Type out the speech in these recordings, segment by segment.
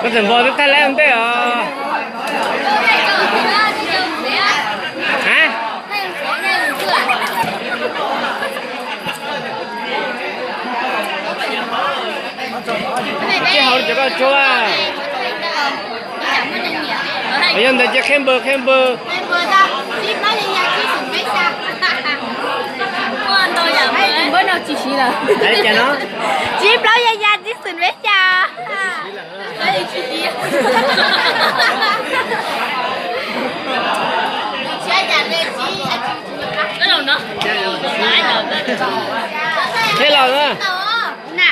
Koj tseem npog twb thaij lawm ntej os. Ha? Tsis hauv cov koj tsuag. Yog ntawd ces qhia npawg, qhia npawg. Hais li cas no? Tsib plaub ya ya tsib xwm peb xya. Qhia los na.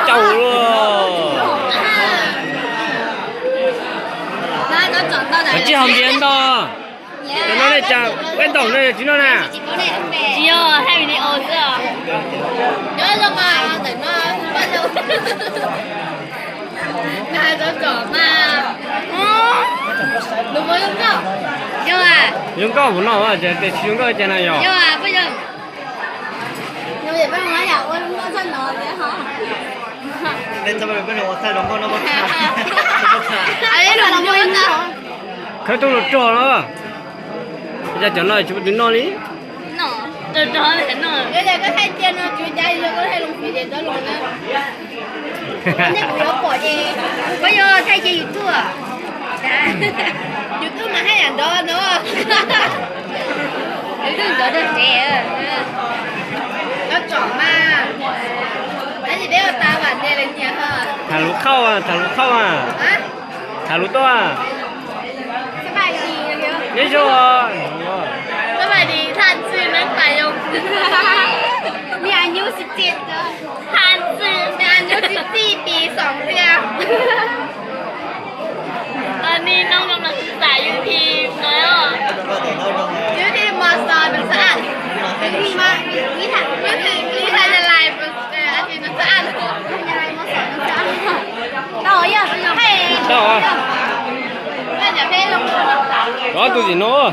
Caum luaj. Tsis hauv ntiav nto. Cov no ne, cas peb ntaum no yog tsis noj na? Tsis yog, thaij video xwb os. Zoo nkauj mus noj, ces tsis zoo nkauj cas na yog. Khawb tub los rog no, cas cov no tsis muaj tus noj li. Koj yuav thaij ces YouTube. YouTube mas haj yam nrov no. YouTube nrov rau tsev. Koj tsom mas, tab sis peb ua tas vam tias lawv nyiam ho. Tham lus qhauj, tham lus qhauj, tham lus tuaj. Nyob zoo. สวัสดี ท่านชื่อนักปราชญ์ยง มีอายุสิบเจ็ด ท่านชื่อ มีอายุสิบสี่ ปี สอง เดือน ตอนนี้น้องกำลังศึกษาอยู่ที่มอ อยู่ที่ มอ สอ หนองสะอาด ถึงที่มอ วิทยา วิทยาลัย เอ่อ อาชีพ หนองสะอาด วิทยาลัย มอ สอ หนองสะอาด Tau yog, tau. Koj tus tim no.